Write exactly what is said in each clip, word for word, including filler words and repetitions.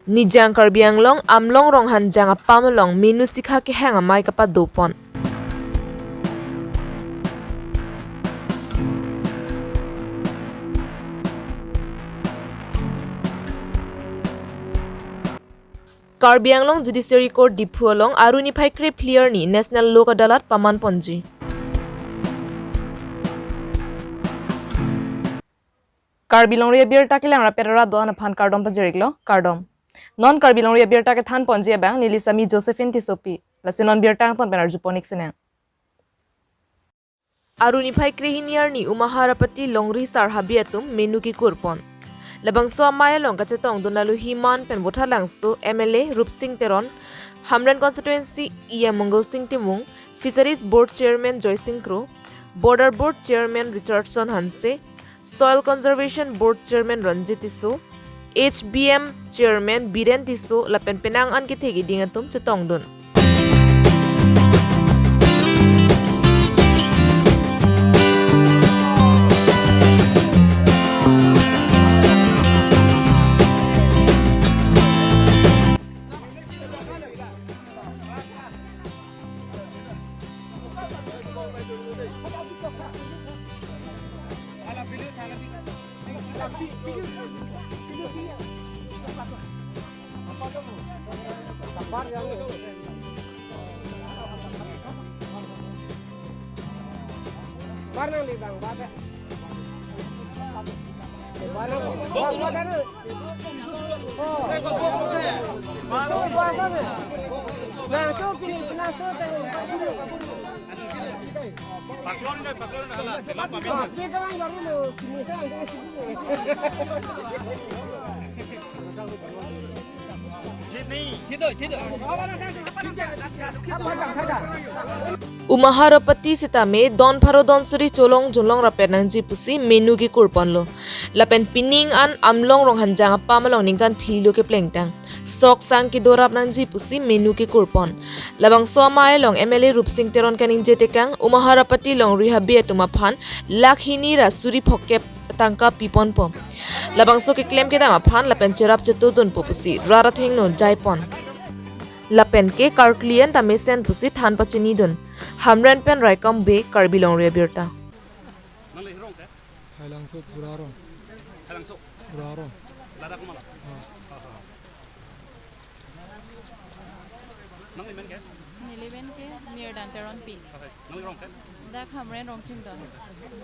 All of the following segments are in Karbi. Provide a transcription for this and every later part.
Nijang Karbi Anglong Amlong Ronghanjang apam along menu sikha kehang amei kapado pon. Karbi Anglong Judiciary Court Diphu along Aru niphai krephli arni National Lok Adalat paman ponji. Karbi Longri Abirta kelang rapet rat do-an aphan kardom pajir-iklo, kardom. Non Karbi Longri Abirta kethan ponji abang neli Sami Josephine Tissopi. Lasi non birta angton pen arju pon-ik sinang. Aru niphai krehini arni Umaharapati Longri Sar Habe atum menu kekur pon. Labangso amei along kachetongdun alohi man pen Vothatlangso M L A Rupsing Teron, Hamren Constituency E M Mongalsing Timung, Fisheries Board Chairman Joysing Kro, Border Board Chairman Richardson Hanse, Soil Conservation Board Chairman Ranjit Tisso, H B M Chairman Biren Tisso lapen penang an kethe kiding atum chetongdun. Umaharapati sitame don pharo don suri cholong junlong rapet nangji pusi menu kekur ponlo. Lapen pining an Amlong Ronghanjang apam along ningkan phli lo keplengtang sok sang kedorap nangji pusi menu kekur pon. Labangso amei along M L A Rupsing Teron kaningje tekang Umaharapati Longri Habe atum aphan lakh hini ra suri phokep tangka pi ponpo. Labangso keklem kedam aphan lapen cherap chetodunpo pusi rat athengno jai pon. Lapen ke karkli an ta mesen pusi than pachinidun. Hamren pen Raikom Bey, Karbi Longri Abirta. Nang le rong ke? Thailangso Pura Rong. Thailangso? Pura Rong. Ladak mana? Ah. Ah, ah. Nang le men ke? Neli men ke Mirdan Teronpi. Okay. Nang le rong ke? Dak Hamren Rongchingdon.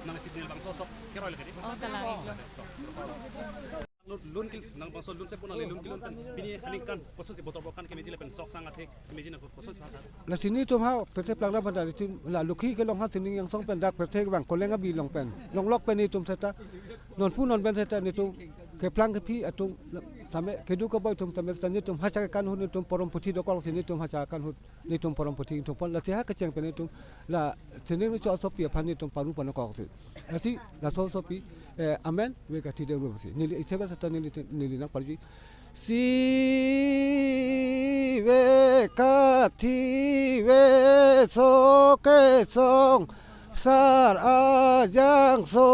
Nang le sip nil bangso sok keroi lagi di? Oh, kalang iklo. Lun, lun kil, nang bangso lun se puna le lun kilun pen. Pini aningkan koson si botor bokan kemeji lapen sok sang athe kemeji nang koson si hata. Lasi netum ha, perte plak la banda netum la lukhi kelong ha sining yangsong pen dak perte bang koleng abi long pen. Longlok pen netum seta. Non pu non pen seta netum keplang kephi atum tame kedu keboi atum tame seta netum hacha kanhut netum porom puthi dokok si netum hacha kanhut netum porom puthi thupon lasi ha kecheng pen netum la sining cho sopi aphan netum paru pano kok si. Lasi laso sopi, eh, amen, ve kathi de ru si. Neli ichebe seta neli, neli nang parji. Si ve kathi ve so kesong sar ajangso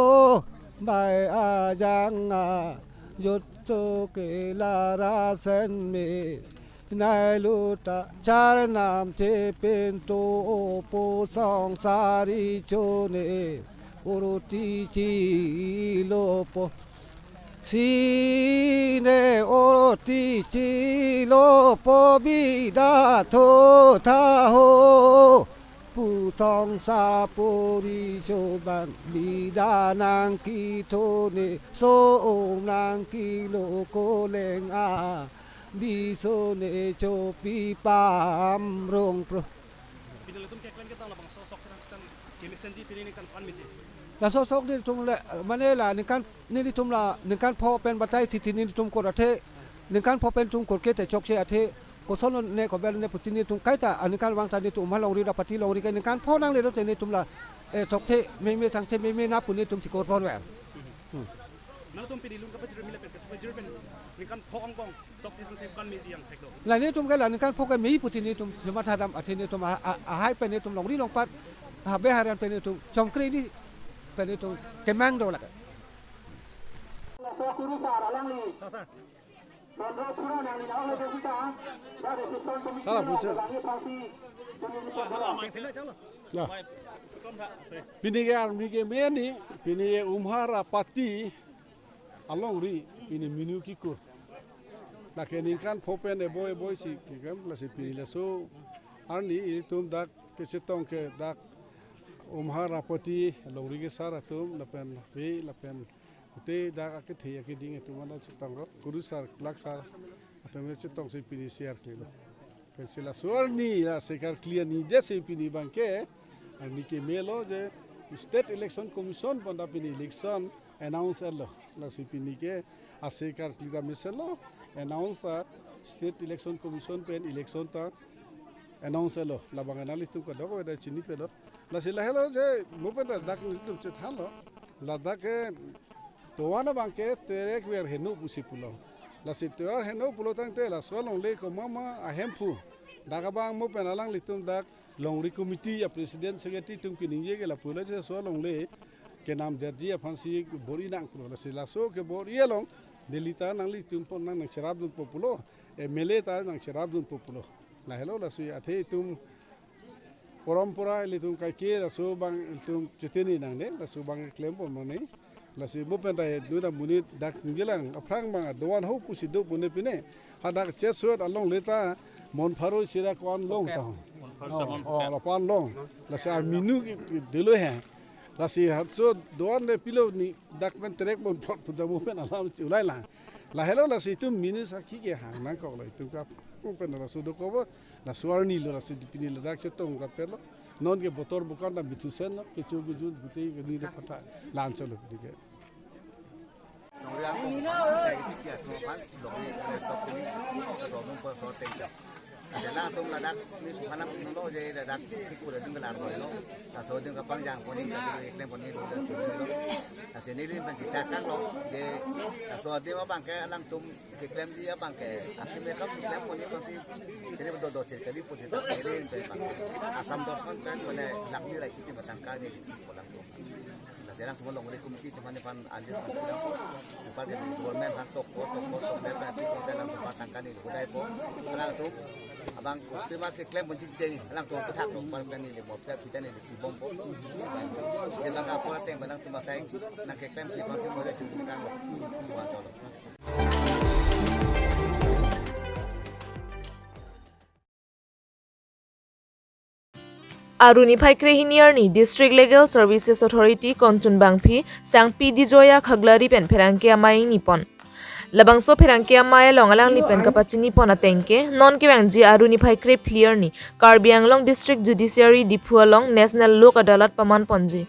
bai ajang ajut so ke la ra sen me. Nai luta charnam chepinto opo song sari chone oroti chilopo. Sine oroti chilopo bida tho tha ho. Pu song sa pori choban bida nang kithone so ong nang kilo koleng a. Bisone chopi pam rong pro. Pini latum keklem ketang labangso sok ketang kan kemesenji pini ningkan pan meji. Laso sok netum le mane la ningkan netum la ningkan pho pen batai siti netum kor athe ningkan pho pen tum kor ke te chokche athe koson ne kobel ne pusi netum kaita aningkan vang ta netum Umha Longri Rapati Longri ke ningkan pho nang le do te netum la, eh, sok the meme sang the meme na pu netum chikor pon ver. Hmm. Nangtum pini lun kapajir mila pen kapajir pen ningkan pho ong kong. Sok thek thek kan meji yang thek do. La netum ke la ningkan pho ke mei pusi netum cuma thadam athe netum a, a, ahai pen netum longri longpat habe harian pen netum chomkre ni pen netum kemang do la ke. Hala pucha. Ya. Pini ke army keme ni, pini ke Umhar apati alongri, pini minu kikur. Lake ningkan pho pen eboi eboi si, kikem, lasi pini laso arni, ilitum dak kechetong ke dak Umhar apati alongri kesar atum, lapen ve, lapen te dak akethe akeding atum anda chetong ro, kurusar, kulaksar atum chetong si pini share klelo. Pensi laso arni, la se karkli arni det si pini abangke, arni kemelo je State Election Commission pon ta pini election announce etlo. Lasi pini ke ase karkli ta meselo, announce ta State Election Commission pen election ta announce etlo. Labang nanglitum kadokave ta chinipelo. Lasi lahelo je mo pen ta dak nelitum chethanlo. Ladak ke tovar abangke terek ver heno pusi pulo. Lasi tovar heno pulo tangte laso alongle komat ma ahemphu. Dak abang mo pen alanglitum dak longri committee a president secretary atum keningje ke lapulo je laso alongle kenam detji aphansi bor-i nang pulo. Lasi laso kebor-i along Delhi ta nanglitum pon nang nangcherapdunpo pulo. M L A ta nangcherapdunpo pulo. Lahelo lasi athe itum porompora ilitum kaike laso abang ilitum chetini nangne, laso abang klempo mane. Lasi mo pen ta nuna monit dak ningjelang aphrang abang doan ho pusi do pune pine. Hadak chesot alongle ta mon pharo sira ko-an long ta. Mon pharo Oh, sa mon oh, pharo. Lo ko-an long. Lasi aminu ki delo he. Lasi hatso doan le pilo ni dak pen terek mon pharo puta mo pen alam chulai lang. Lahelo lasi itum minu sakhi ke hang nangkoklo itum ka mo pen laso dokok bo. Laso arni lo, lasi pini ladak chetong rapetlo. Non ke botor bukan ta mithusenlo, kecho kejo bute ke ni de patha la-an cholo pini ke. Nongri ang kong pan, kaike tia kong pan, longri, eh, stop pini, stop nung po, stop tengka. Adelang atum ladak ni panam nunglo je ladak kikur atum kelar lo. Laso atum kapang jang poni, kaike klem poni, lo dan chulu lo. Lasi neli pen kita kanglo, je laso atum abangke alangtum keklemji abangke akim le kam keklem poni pangsi, jadi betul betul kali pun kita kali pen Assam Darshan pen mane lakni rai kiti matang kali di kolang tu. Lasi alangtum longri committee atum aphan alis pun kita, upar ke government aphan tok tok tok tok tok tok tok alangtum aphan tangka ni hudai po, alangtum abang tema keklem pun citi alangtum aphan thak tok par kani le mo kita ni le chibom po. Sila ka pura teng alangtum asai nang keklem kiti pangsi mo le chulu kang. Aru niphai krehini arni District Legal Services Authority Kongchun Bangphi, Sangpi Dijoya Khaglari pen pherangke amei ingni pon. Labangso pherangke amei along alangli pen kapachini pon ateng ke, non kevangji Aru niphai krephli arni Karbi Anglong District Judiciary Diphu along National Lok Adalat paman ponji.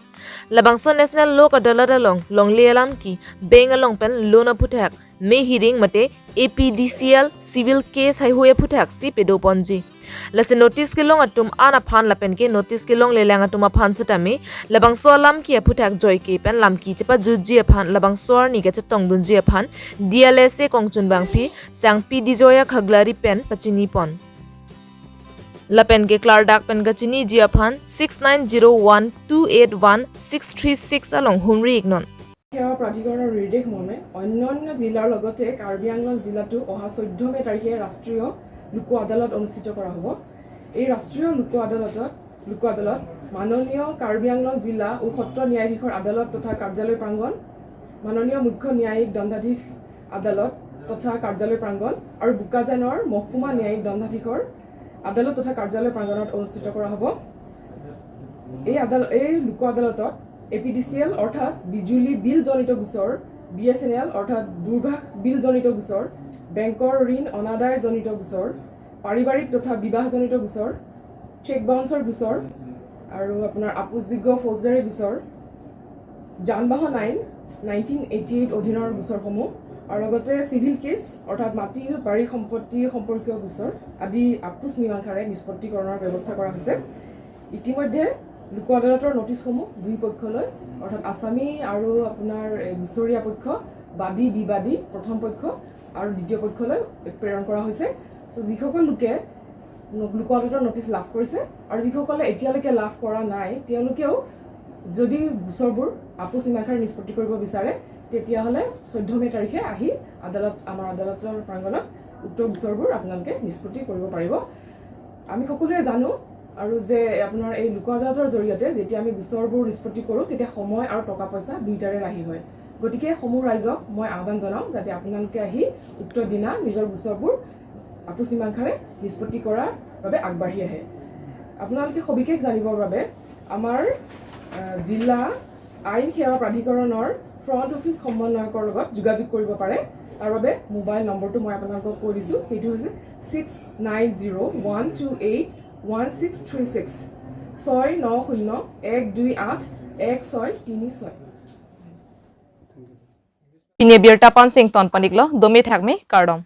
Labangso National Lok Adalat along longle alam ke bank along pen loan aphuthak, me hearing mate A P D C L civil case haihui aphuthak si pedo ponji. Lasi notice kelong atum an aphan lapen ke notice kelonglelang atum aphan setame labangso alam ke aphuthak joike pen lam ke chepajutji aphan labangso arni kachetongdunji aphan D L S A Kongchun Bangphi Sangpi Dijoya Khaglari pen pachini pon. Lapen ke klardak pen kachiniji aphan six nine zero one two eight one six three six along humri iknon. সেৱা প্ৰাধিকৰণৰ নিৰ্দেশ মৰ্মে অন্যান্য জিলাৰ লগতে কাৰ্বি আংলং জিলাতো অহা চৈধ্য মে তাৰিখে ৰাষ্ট্ৰীয় লোক আদালত অনুষ্ঠিত কৰা হ'ব। এই ৰাষ্ট্ৰীয় লোক আদালতত লোক আদালত মাননীয় কাৰ্বি আংলং জিলা ও সত্ৰ ন্যায়াধীশৰ আদালত তথা কাৰ্যালয় প্ৰাংগণ, মাননীয় মুখ্য ন্যায়িক দণ্ডাধীশ আদালত তথা কাৰ্যালয় প্ৰাংগণ আৰু বোকাজানৰ মহকুমা ন্যায়িক দণ্ডাধীশৰ আদালত তথা কাৰ্যালয় প্ৰাংগণত অনুষ্ঠিত কৰা হ'ব। এই আদাল-, এই লোক আদালতত এ পি ডি চি এল অৰ্থাৎ বিজুলী বিলজনিত গোচৰ, বি এছ এন এল অৰ্থাৎ দূৰভাষ বিলজনিত গোচৰ, বেংকৰ ঋণ অনাদায়জনিত গোচৰ, পাৰিবাৰিক তথা বিবাহজনিত গোচৰ, চেক বাউন্সৰ গোচৰ আৰু আপোনাৰ আপোচযোগ্য ফৌজদাৰী গোচৰ, যান বাহন আইন নাইনটিন এইটি এইট অধীনৰ গোচৰসমূহ আৰু লগতে চিভিল কেছ অৰ্থাৎ মাটি বাৰী সম্পত্তি সম্পৰ্কীয় গোচৰ আদি আপোচ মীমাংসাৰে নিষ্পত্তিকৰণৰ ব্যৱস্থা কৰা হৈছে। ইতিমধ্যে লোক আদালতৰ নটিচসমূহ দুই পক্ষলৈ অৰ্থাৎ আছামী আৰু আপোনাৰ, এ, গোচৰীয়া পক্ষ, বাদী বিবাদী প্ৰথম পক্ষ আৰু দ্বিতীয় পক্ষলৈ প্ৰেৰণ কৰা হৈছে। চ' যিসকল লোকে ন-, লোক আদালতৰ নটিচ লাভ কৰিছে আৰু যিসকলে এতিয়ালৈকে লাভ কৰা নাই, তেওঁলোকেও যদি গোচৰবোৰ আপোচ মীমাংসাৰে নিষ্পত্তি কৰিব বিচাৰে, তেতিয়াহ'লে চৈধ্য মে' তাৰিখে আহি আদালত, আমাৰ আদালতৰ প্ৰাংগণত উক্ত গোচৰবোৰ আপোনালোকে নিষ্পত্তি কৰিব পাৰিব। আমি সকলোৱে জানো আৰু যে আপোনাৰ এই লোক আদালতৰ জৰিয়তে যেতিয়া আমি গোচৰবোৰ নিষ্পত্তি কৰোঁ, তেতিয়া সময় আৰু টকা পইচা দুইটাৰে ৰাহি হয়। গতিকে সমূহ ৰাইজক মই আহ্বান জনাওঁ যাতে আপোনালোকে আহি উক্ত দিনা নিজৰ গোচৰবোৰ আপোচ মীমাংসাৰে নিষ্পত্তি কৰাৰ বাবে আগবাঢ়ি আহে। আপোনালোকে সবিশেষ জানিবৰ বাবে আমাৰ, আহ, জিলা আইন সেৱা প্ৰাধিকৰণৰ ফ্ৰণ্ট অফিচ সমন্বয়কৰ লগত যোগাযোগ কৰিব পাৰে। তাৰ বাবে মোবাইল নম্বৰটো মই আপোনালোকক কৈ দিছোঁ, সেইটো হৈছে six nine zero' one two eight one six three six, ছয় ন শূন্য এক দুই আঠ এক ছয় তিনি ছয়। Pini birta pensi ington pon-iklo, dome thakme, kardom.